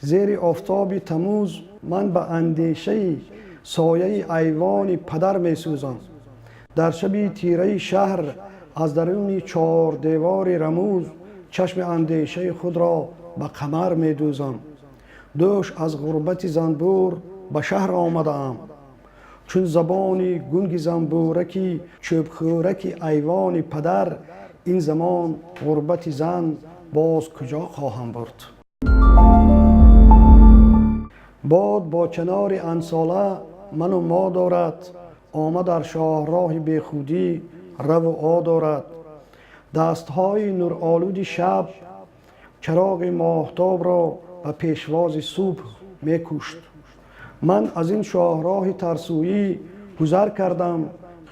Зери офтоби Таммуз ман ба андешаи сояи айвони падар месӯзам. Дар шаби тираи шаҳр аз даруни чордевори рамуз чашми андешаи худро ба қамар медӯзам. Дӯш аз ғурбати занбур ба шаҳр омадаам. Чун забони гунги занбураки чӯбхӯраки айвони падар, ин замон ғурбати зан боз куҷо хоҳам бурд? Бод бо чанори ансола ману мо дорад, ома дар шоҳроҳи бехудӣ раву о дорад. Дастҳои нуролуди шаб чароғи моҳтобро ба пешвози субҳ мекушт. Ман аз ин шоҳроҳи тарсӯӣ гузар кардам,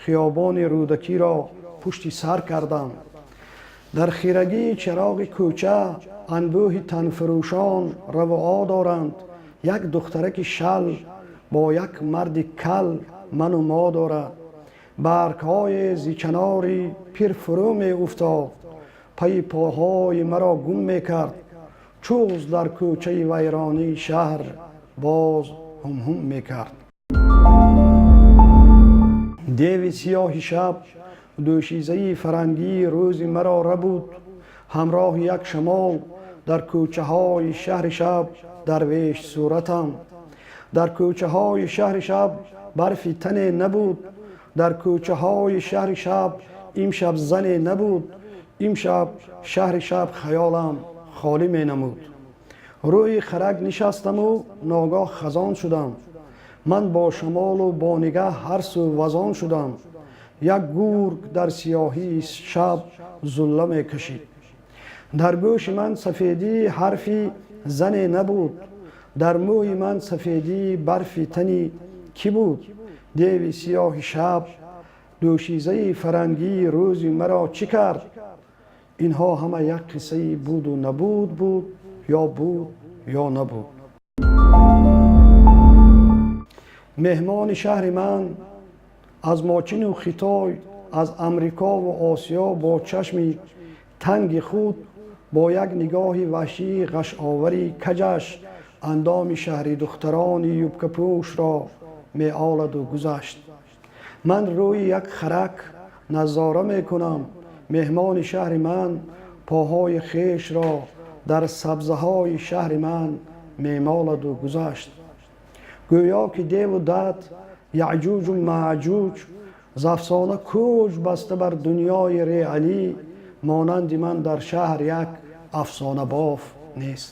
хиёбони Рӯдакиро пушти сар кардам. Дар хирагии чароғи кӯча анбӯҳи танфурӯшон раву о доранд. Як духтараки шал бо як марди кал ману мо дорад. Баргҳое зи чанори пир фурӯ меуфтод, пайи поҳои маро гум мекард. Чӯз дар кӯчаи вайронии шаҳр боз ҳумҳум мекард. Деви сиёҳи шаб дӯшизаи фарангии рӯзи маро рабуд. Ҳамроҳи як шамол дар кӯчаҳои шаҳри шаб дарвеш суратам. Дар кӯчаҳои шаҳри шаб барфи тане набуд. Дар кӯчаҳои шаҳри шаб имшаб зане набуд. Имшаб шаҳри шаб хаёлам холӣ менамуд. Рӯи харак нишастаму ногоҳ хазон шудам. Ман бо шамолу бо нигаҳ ҳар сӯ вазон шудам. Як гург дар сиёҳии шаб зулла мекашид. Дар гӯши ман сафедии ҳарфи зане набуд. Дар мӯи ман сафедии барфи тани кӣ буд? Деви сиёҳи шаб дӯшизаи фарангии рӯзи маро чӣ кард? Инҳо ҳама як қиссаи буду набуд буд, ё буд, ё набуд. Меҳмони шаҳри ман аз Мочину Хитой, аз Амрикову Осиё бо чашми танги худ, бо як нигоҳи ваҳшии ғашовари каҷаш андоми шаҳри духтарони юбкапӯшро меоладу гузашт. Ман рӯи як харак назора мекунам. Меҳмони шаҳри ман поҳои хешро дар сабзаҳои шаҳри ман мемоладу гузашт. Гӯё ки деву дад, яъҷуҷу маъҷуҷ з афсона кӯч баста бар дунёи реалӣ, монанди ман дар шаҳр як афсонабоф нест.